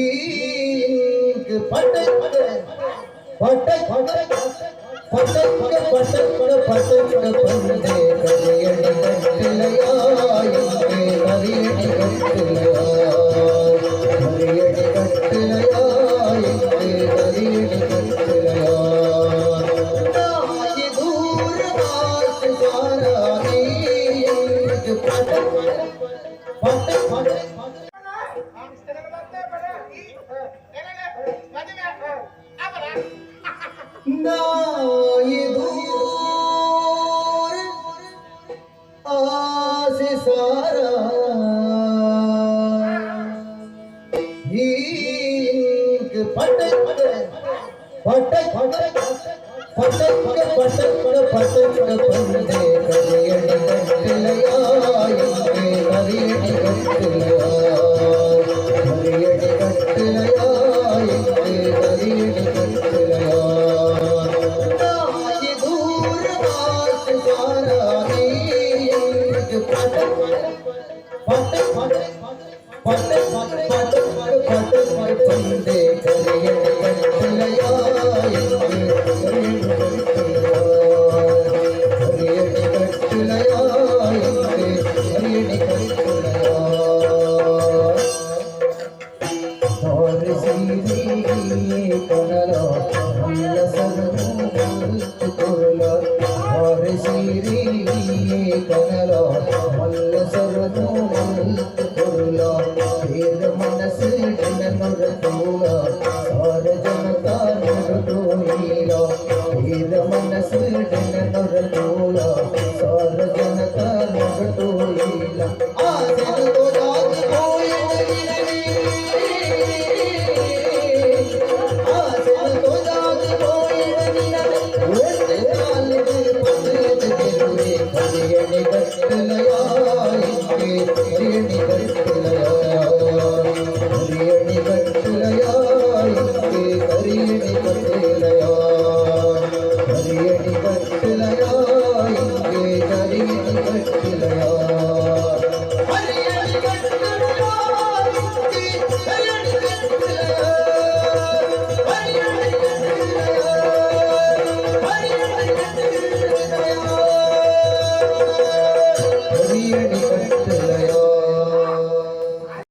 ஈங்கு படைத்த படைத்த படைக்க படைக்க படைக்க பந்தே கரியடி கட்டிலையா இங்கே கரியடி கட்டிலையா கரியடி கட்டிலையா இங்கே கரியடி கட்டிலையா நாயி தூர வாஸ் சாரா நீ படைக்க படைக்க. ನಾಯಿ ದೂರ ಆಸೆ ಸಾರ ஈங்கு படைக்க படைக்க படைக்க படைக்க படைக்க பந்தே கரியடி கட்டிலையா இங்கே கரியடி கட்டிலையா கரியடி கட்டிலையா இங்கே கரியடி கட்டிலையா நாயி தூர வாஸ் சாரா நீ படைக்க படைக்க படைக்க படைக்க படைக்க பந்தே கரியடி கட்டிலையா இங்கே கரியடி கட்டிலையா கரியடி கட்டிலையா இங்கே கரியடி கட்டிலையா ಕನಲ ಮಲ್ಲ ಸರನು ಕೊರುಲ ಕನಲ ಮಲ್ಲ ಸರನು ಕೊರುಲ ಬೇರ ಮನಸ್ಸು ನೊರ.